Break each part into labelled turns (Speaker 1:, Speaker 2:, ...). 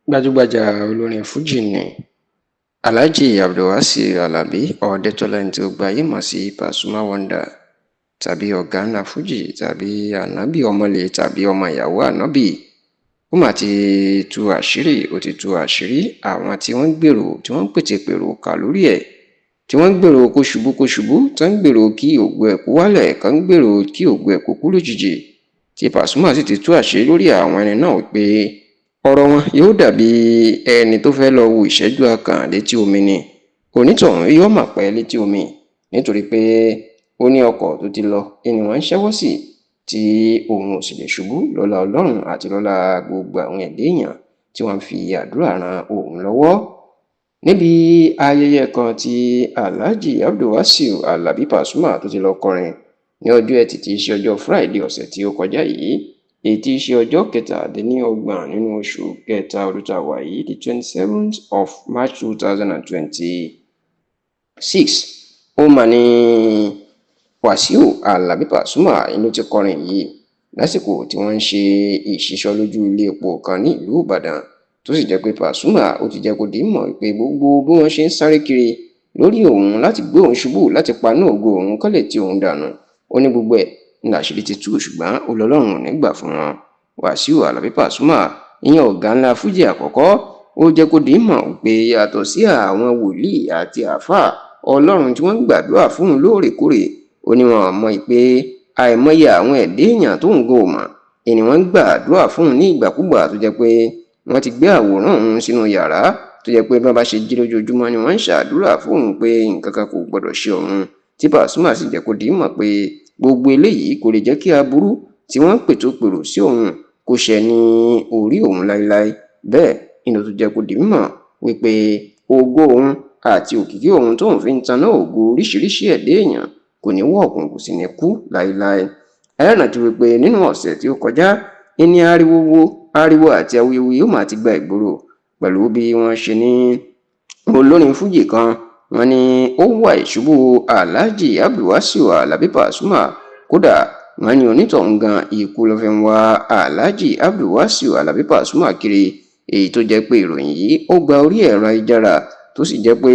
Speaker 1: Gbajúgbajà olórin fuji nni Alhaji Abdulwasiu Alabi Ọ̀dẹ́tọ́lá, ẹni tí gbogbo ayé mọ̀ sí Pasuma Wonder tàbí ọ̀gá ńlá fuji tàbí Ànábì Ọmọlé tàbí ọmọ ìyàwó Ànábì. Ó mà ti tú àṣírí, ó ti tú àṣírí àwọn tí wọ́n ń gbèrò, tí wọ́n ń pètèpèrò kà lórí ẹ̀, tí wọ́n ń gbèrò kó ṣubú kó ṣubú, tó ń gbèrò kí ògo ẹ̀ kó wálẹ̀, kó ń gbèrò kí ògo ẹ̀ kó kú lójijì. Tí Pasuma sì ti tú àṣírí lórí àwọn ẹni náà wípé ọ̀rọ̀ wọn yóò dàbí ẹni tó fẹ́ lọ wo ìṣẹ́jú akàn létí omi ni. Onítọ̀hún yóò mà pẹ́ létí omi, nítorí pé ó ní ọkọ̀ tó ti lọ ni wọ́n ń ṣẹ́wọ́ sí, tí òun ò sì lè ṣubú lọ́lá Ọlọ́run àti lọ́lá gbogbo àwọn ẹ̀dá èèyàn tí wọ́n ń fi àdúrà ran òun lọ́wọ́. Níbi ayẹyẹ kan tí Alhaji Abdulwasiu Alabi Pasuma tó ti lọ kọrin ní ọjọ́ Ẹtì tí í ṣe ọjọ́ Friday ọ̀sẹ̀ tí ó kọjá yìí, èyí tí í ṣe ọjọ́ 27 nínú oṣù kẹta ọdún tá a wà yìí, the 27th of March 2026, ó mà ní Wàsíù Alábí Pasuma ló ti kọrin yìí lásìkò tí wọ́n ń ṣe ìṣísọ lójú ilé epo kan ní ìlú Ìbàdàn, tó sì jẹ́ pé Pasuma ó ti jẹ́ kó di mọ̀ pé gbogbo bí wọ́n ṣe ń sáré kiri lórí òun láti gbé òun ṣubú, láti paná ògo òun, kán lè ti òun dànù, ó ní gbogbo ẹ̀ làṣírí ti tú, ṣùgbọ́n ó lọ́lọ́run ò ní gbà fún wọn. Wàsíù Alábí Pasuma, ìyẹn ọ̀gá ńlá fújì àkọ́kọ́, ó jẹ́ kó di mọ̀ pé yàtọ̀ sí àwọn wòlíì àti àáfàá Ọlọ́run tí wọ́n ń gbàdúrà fún un lóòrèkóòrè, ó ní wọn mọ̀ pé àìmọye àwọn ẹ̀dá èèyàn tó ń gan ò mọ̀ ni wọ́n ń gbàdúrà fún un ní ìgbàkúgbà, tó jẹ́ pé wọ́n ti gbé àwòrán òun sínú yàrá, tó jẹ́ pé bí wọ́n bá ṣe jí lójoojúmọ́ ni wọ́n ń ṣàdúrà fún òun pé nǹkan kan kò gbọdọ̀ ṣe òun. Tí Pasuma sì jẹ́ kó di mọ̀ pé gbogbo eléyìí kò lè jẹ́ kí aburú tí wọ́n ń pètòpèrò sí òun kó ṣẹ ní orí òun láéláé. Bẹ́ẹ̀ ni ló tún jẹ́ kó di mímọ̀ wípé ògo òun àti òkìkí òun tóun fi ń taná ògo oríṣiríṣi ẹ̀dá èèyàn kò ní wọ̀ọ̀kùn, kò sì ní kú láéláé. Ẹ rántí wípé nínú ọ̀sẹ̀ tí ó kọjá ní ariwo wo ariwo àti awuyewuye ó mà ti gba ìgboro pẹ̀lú bí wọ́n ṣe ní olórin fújì kan wọ́n ní ó wà ìṣubú Alhaji Abdulwasiu Alabi Pasuma. Kódà wọ́n ní onítọ̀hún gan ikú ló fi ń wá Alhaji Abdulwasiu Alabi Pasuma kiri, èyí tó jẹ́ pé ìròyìn yìí ó gba orí ẹ̀rọ ayélujára, tó sì jẹ́ pé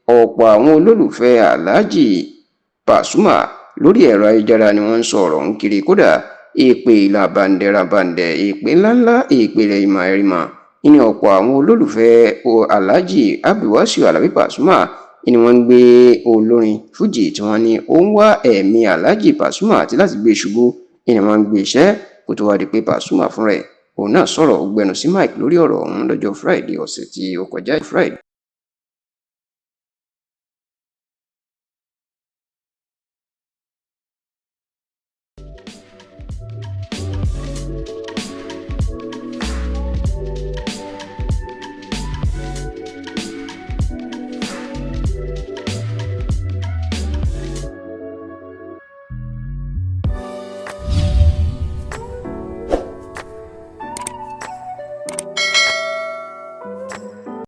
Speaker 1: ọ̀pọ̀ àwọn olólùfẹ́ Alhaji Pasuma lórí ẹ̀rọ ayélujára ni wọ́n ń sọ ọ̀rọ̀ ọ̀hún kiri. Kódà èpè làbàǹdẹ̀ràbàǹdẹ̀, èpè ńláńlá, èpè ìmọ̀ ẹ̀rìmọ̀ ní ọ̀pọ̀ àwọn olólùfẹ́ Alhaji Abdulwasiu Alabi Pasuma ni wọ́n ń gbé olórin fújì tí wọ́n ní ó ń wá ẹ̀mí Alhaji Pasuma àti láti gbé ṣubú ni wọ́n ń gbé iṣẹ́, kó tó wá di pé Pasuma fúnra ẹ̀ òun náà sọ̀rọ̀, ó gbẹnu sí mike lórí ọ̀rọ̀ ọ̀hún lọ́jọ́ Friday ọ̀sẹ̀ tí ó kọjá Friday.